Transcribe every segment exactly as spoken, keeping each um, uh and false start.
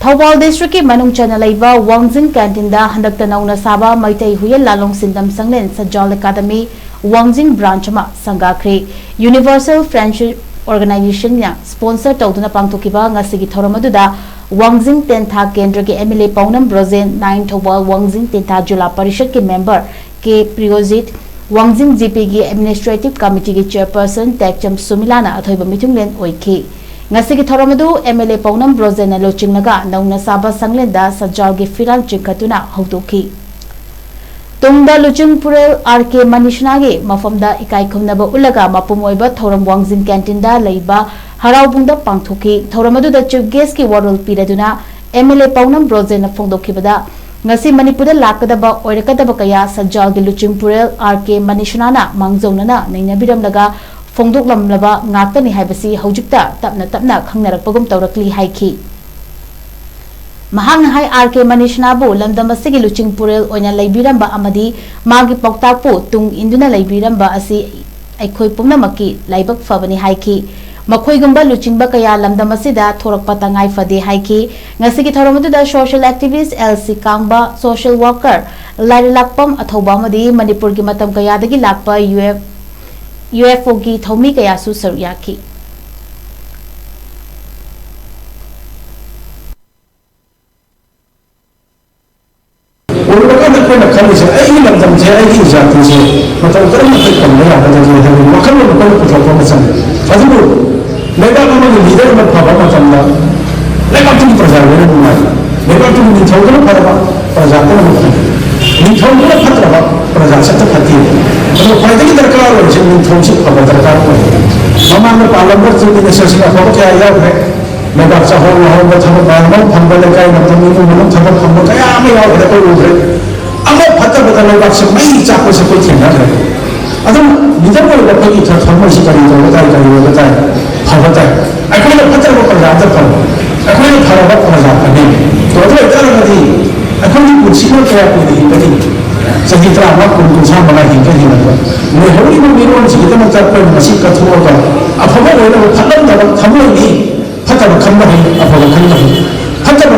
ꯊꯧꯕꯥꯜ ꯗꯤꯁꯇ꯭ꯔꯤꯛꯀꯤ ꯃꯅꯨꯡ ꯆꯟꯅ ꯂꯩꯕ ꯋꯥꯡꯖꯤꯡ ꯀꯦꯟꯇꯤꯟꯗ ꯍꯟꯗꯛꯇ ꯅꯧꯅ ꯁꯥꯕ ꯃꯩꯇꯩ ꯍꯨꯏꯌꯦꯟ ꯂꯥꯂꯣꯡ ꯁꯤꯟꯗꯝ ꯁꯪꯂꯦꯟ ꯁꯖꯥꯜ ꯑꯦꯀꯥꯗꯃꯤ ꯋꯥꯡꯖꯤꯡ ꯕ꯭ꯔꯥꯟꯆ ꯑꯃ ꯁꯪꯒꯥꯈ꯭ꯔꯦ꯫ ꯌꯨꯅꯤꯚꯔꯁꯦꯜ ꯐ꯭ꯔꯦꯟꯗꯁꯤꯞ ꯑꯣꯔꯒꯅꯥꯏꯖꯦꯁꯟꯅ ꯁ꯭ꯄꯣꯟꯁꯔ ꯇꯧꯗꯨꯅ ꯄꯥꯡꯊꯣꯛꯈꯤꯕ ꯉꯁꯤꯒꯤ ꯊꯧꯔꯝ ꯑꯗꯨꯗ ꯋꯥꯡꯖꯤꯡ ꯇꯦꯟꯊꯥ ꯀꯦꯟꯗ꯭ꯔꯒꯤ M L A Paonam Brojen, ꯅꯥꯏꯟ ꯊꯧꯕꯥꯜ ꯋꯥꯡꯖꯤꯡ ꯇꯦꯟꯊꯥ ꯖꯤꯂꯥ ꯄꯔꯤꯁꯠꯀꯤ ꯃꯦꯝꯕꯔ ꯀꯦ ꯄ꯭ꯔꯤꯌꯣꯖꯤꯠ, ꯋꯥꯡꯖꯤꯡ ꯖꯤ ꯄꯤꯒꯤ ꯑꯦꯗꯃꯤꯅꯤꯁꯇ꯭ꯔꯦꯇꯤꯚ ꯀꯃꯤꯇꯤꯒꯤ ꯆꯦꯌꯔꯄꯔꯁꯟ ꯇꯦꯛꯆꯝ ꯁꯨꯃꯤꯂꯥꯅ ꯑꯊꯣꯏꯕ ꯃꯤꯊꯨꯡꯂꯦꯟ ꯑꯣꯏꯈꯤ꯫ ꯉꯁꯤꯒꯤ ꯊꯧꯔꯝ ꯑꯗꯨ ꯑꯦꯝ ꯑꯦꯜ ꯑꯦ ꯄꯥꯎꯅꯝ ꯕ꯭ꯔꯣꯖꯦꯟꯅ ꯂꯨꯆꯤꯡꯂꯒ ꯅꯧꯅ ꯁꯥꯕ ꯁꯪꯂꯦꯟꯗ ꯁꯖꯥꯜꯒꯤ ꯐꯤꯔꯥꯜ ꯆꯤꯡꯈꯠꯇꯨꯅ ꯍꯧꯗꯣꯛꯈꯤ꯫ ꯇꯨꯡꯗ ꯂꯨꯆꯤꯡ ꯄꯨꯔꯦꯜ ꯑꯥꯔ ꯀꯦ ꯃꯅꯤꯁꯅꯥꯒꯤ ꯃꯐꯝꯗ ꯏꯀꯥꯏ ꯈꯨꯝꯅꯕ ꯎꯠꯂꯒ ꯃꯄꯨꯡ ꯑꯣꯏꯕ ꯊꯧꯔꯝ ꯋꯥꯡꯖꯤꯡ ꯀꯦꯟꯇꯤꯟꯗ ꯂꯩꯕ ꯍꯔꯥꯎꯕꯨꯡꯗ ꯄꯥꯡꯊꯣꯛꯈꯤ꯫ ꯊꯧꯔꯝ ꯑꯗꯨꯗ ꯆꯤꯐ ꯒꯦꯁꯀꯤ ꯋꯥꯔꯣꯜ ꯄꯤꯔꯗꯨꯅ ꯑꯦꯝ ꯑꯦꯜ ꯑꯦ ꯄꯥꯎꯅꯝ ꯕ꯭ꯔꯣꯖꯦꯟꯅ ꯐꯣꯡꯗꯣꯛꯈꯤꯕꯗ, ꯉꯁꯤ ꯃꯅꯤꯄꯨꯔꯗ ꯂꯥꯛꯀꯗꯕ ꯑꯣꯏꯔꯛꯀꯗꯕ ꯀꯌꯥ ꯁꯖꯥꯜꯒꯤ ꯂꯨꯆꯤꯡ ꯄꯨꯔꯦꯜ ꯑꯥꯔ ꯀꯦ ꯃꯅꯤꯁꯅꯥꯅ ꯃꯥꯡꯖꯧꯅꯅ ꯅꯩꯅꯕꯤꯔꯝꯂꯒ ꯐꯣꯡꯗꯣꯛꯂꯝꯂꯕ ꯉꯥꯛꯇꯅꯤ ꯍꯥꯏꯕꯁꯤ ꯍꯧꯖꯤꯛꯇ ꯇꯞꯅ ꯇꯞꯅ ꯈꯪꯅꯔꯛꯄꯒꯨꯝ ꯇꯧꯔꯛꯂꯤ ꯍꯥꯏꯈꯤ꯫ ꯃꯍꯥꯛꯅ ꯍꯥꯏ, ꯑꯥꯔ ꯀꯦ ꯃꯅꯤꯁꯅꯥꯕꯨ ꯂꯝꯗꯝ ꯑꯁꯤꯒꯤ ꯂꯨꯆꯤꯡ ꯄꯨꯔꯦꯜ ꯑꯣꯏꯅ ꯂꯩꯕꯤꯔꯝꯕ ꯑꯃꯗꯤ ꯃꯥꯒꯤ ꯄꯥꯎꯇꯥꯛꯄꯨ ꯇꯨꯡ ꯏꯟꯗꯨꯅ ꯂꯩꯕꯤꯔꯝꯕ ꯑꯁꯤ ꯑꯩꯈꯣꯏ ꯄꯨꯝꯅꯃꯛꯀꯤ ꯂꯥꯏꯕꯛ ꯐꯕꯅꯤ ꯍꯥꯏꯈꯤ꯫ ꯃꯈꯣꯏꯒꯨꯝꯕ ꯂꯨꯆꯤꯡꯕ ꯀꯌꯥ ꯂꯝꯗꯝ ꯑꯁꯤꯗ ꯊꯣꯔꯛꯄ ꯇꯉꯥꯏ ꯐꯗꯦ ꯍꯥꯏꯈꯤ꯫ ꯉꯁꯤꯒꯤ ꯊꯧꯔꯝ ꯑꯗꯨꯗ ꯁꯣꯁꯤꯌꯦꯜ ꯑꯦꯛꯇꯤꯚꯤꯁ꯭ꯠ ꯑꯦꯜ ꯁꯤ ꯀꯥꯡꯕ, ꯁꯣꯁꯤꯌꯦꯜ ꯋꯥꯔꯀꯔ ꯂꯥꯏꯔꯂꯥꯛꯄꯝ ꯑꯊꯧꯕ ꯑꯃꯗꯤ ꯃꯅꯤꯄꯨꯔꯒꯤ ꯃꯇꯝ ꯀꯌꯥꯗꯒꯤ ꯂꯥꯛꯄ ꯌꯨ ꯑꯦꯐ, ꯌꯨ ꯑꯦꯐ ꯑꯣꯒꯤ ꯊꯧꯃꯤ ꯀꯌꯥꯁꯨ ꯁꯔꯨꯛ ꯌꯥꯈꯤ꯫ ꯑꯣꯏꯔꯨꯔꯀꯥꯟꯗ ꯑꯩꯈꯣꯏꯅ ꯈꯜꯂꯤꯁꯦ, ꯑꯩꯒꯤ ꯂꯝꯗꯝꯁꯦ, ꯑꯩꯒꯤ ꯖꯥꯇꯤꯁꯦ ꯃꯇꯧ ꯀꯔꯝꯅ ꯑꯩꯈꯣꯏ ꯀꯟꯕ ꯌꯥꯒꯗꯒꯦ ꯍꯥꯏꯕꯒꯤ ꯋꯥꯈꯜꯂꯣꯟ ꯑꯩꯈꯣꯏꯅ ꯄꯨꯊꯣꯛꯄ ꯑꯃ ꯆꯪꯉꯤ꯫ ꯑꯗꯨꯕꯨ ꯂꯩꯕꯥꯛ ꯑꯃꯒꯤ ꯂꯤꯗꯔ ꯑꯃ ꯐꯕ ꯃꯇꯝꯗ ꯂꯩꯕꯥꯛꯇꯨꯒꯤ ꯄ꯭ꯔꯖꯥ ꯂꯣꯏꯅ ꯅꯨꯡꯉꯥꯏ꯫ ꯂꯩꯕꯥꯛꯇꯨꯒꯤ ꯅꯤꯡꯊꯧꯗꯨꯅ ꯐꯔꯕ, ꯄ꯭ꯔꯖꯥ ꯄꯨꯝꯅꯃꯛ ꯐꯩ꯫ ꯅꯤꯡꯊꯧꯗꯨꯅ ꯐꯠꯇ꯭ꯔꯕ, ꯄ꯭ꯔꯖꯥꯁꯦ ꯑꯝꯇ ꯐꯠꯇꯦ꯫ ꯑꯗꯨ ꯈ꯭ꯋꯥꯏꯗꯒꯤ ꯗꯔꯀꯥꯔ ꯑꯣꯏꯔꯤꯁꯦ ꯅꯤꯡꯊꯧꯁꯦ ꯐꯕ ꯗꯔꯀꯥꯔ ꯑꯣꯏ꯫ ꯃꯃꯥꯡꯗ ꯄꯥꯜꯂꯝꯕ ꯆꯤꯐ ꯃꯤꯅꯤꯁꯇꯔꯁꯤꯡ ꯑꯐꯕ ꯀꯌꯥ ꯌꯥꯎꯈ꯭ꯔꯦ꯫ ꯂꯩꯕꯥꯛ ꯆꯥꯍꯧ ꯉꯥꯍꯧꯕ ꯊꯕꯛ ꯃꯌꯥꯝ ꯑꯃ ꯐꯪꯕ, ꯂꯩꯀꯥꯏ ꯃꯇꯝ ꯏꯃꯨꯡ ꯃꯅꯨꯡ ꯊꯕꯛ ꯐꯪꯕ ꯀꯌꯥ ꯑꯃ ꯌꯥꯎꯈ꯭ꯔꯦ, ꯑꯩꯈꯣꯏ ꯎꯈ꯭ꯔꯦ꯫ ꯑꯃ ꯐꯠꯇꯕꯗ ꯂꯩꯕꯥꯛꯁꯦ ꯃꯩ ꯆꯥꯛꯄꯁꯦ ꯑꯩꯈꯣꯏ ꯊꯦꯡꯅꯈ꯭ꯔꯦ꯫ ꯑꯗꯨꯅ ꯂꯤꯗꯔ ꯑꯣꯏꯕ ꯑꯩꯈꯣꯏꯒꯤ ꯊ-, ꯊꯃꯣꯏꯁꯤ ꯀꯔꯤ ꯇꯧꯕ ꯇꯥꯏ, ꯀꯔꯤ ꯑꯣꯏꯕ ꯇꯥꯏ? ꯐꯕ ꯇꯥꯏ꯫ ꯑꯩꯈꯣꯏꯅ ꯐꯠꯇ꯭ꯔꯕ ꯄ꯭ꯔꯖꯥ ꯑꯝꯇ ꯐꯔꯣꯏ꯫ ꯑꯩꯈꯣꯏꯅ ꯐꯔꯕ ꯄ꯭ꯔꯖꯥ ꯐꯅꯤ꯫ ꯑꯗꯨ ꯑꯣꯏꯇꯥꯔꯒꯗꯤ ꯑꯩꯈꯣꯏꯒꯤ ꯄꯨꯟꯁꯤꯅ ꯀꯌꯥ ꯀꯨꯏꯅ ꯍꯤꯡꯒꯅꯤ? ꯆꯍꯤ ꯇꯔꯥꯃꯉꯥ, ꯀꯨꯟ, ꯀꯨꯟꯊ꯭ꯔꯥ ꯃꯉꯥ ꯍꯤꯡꯒ ꯍꯤꯡꯒꯗ꯭ꯔꯥ? ꯂꯩꯍꯧꯔꯤꯕ ꯃꯤꯔꯣꯟꯁꯤꯒꯤꯗꯃꯛꯇ ꯑꯩꯈꯣꯏꯅ ꯉꯁꯤ ꯀꯠꯊꯣꯛꯑꯒ ꯑꯐꯕ ꯑꯣꯏꯅꯕ ꯐꯠꯂꯝꯗꯕ ꯊꯃꯣꯏꯅꯤ꯫ ꯐꯠꯇꯕ ꯈꯟꯕ ꯍꯩ, ꯑꯐꯕ ꯈꯟꯕ ꯍꯩ꯫ ꯐꯠꯇꯕ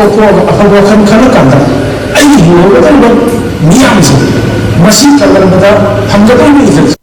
ꯄꯣꯛꯊꯣꯛꯑꯒ ꯑꯐꯕ ꯋꯥꯈꯜ ꯈꯜꯂꯀꯥꯟꯗ ꯑꯩꯒꯤ ꯍꯤꯡꯍꯧꯒꯗꯧꯔꯤꯕ ꯃꯤꯌꯥꯝꯁꯦ ꯃꯁꯤ ꯀꯜꯂꯝꯕꯗ ꯐꯪꯒꯗꯧꯔꯤꯕ ꯏꯖꯠꯁꯦ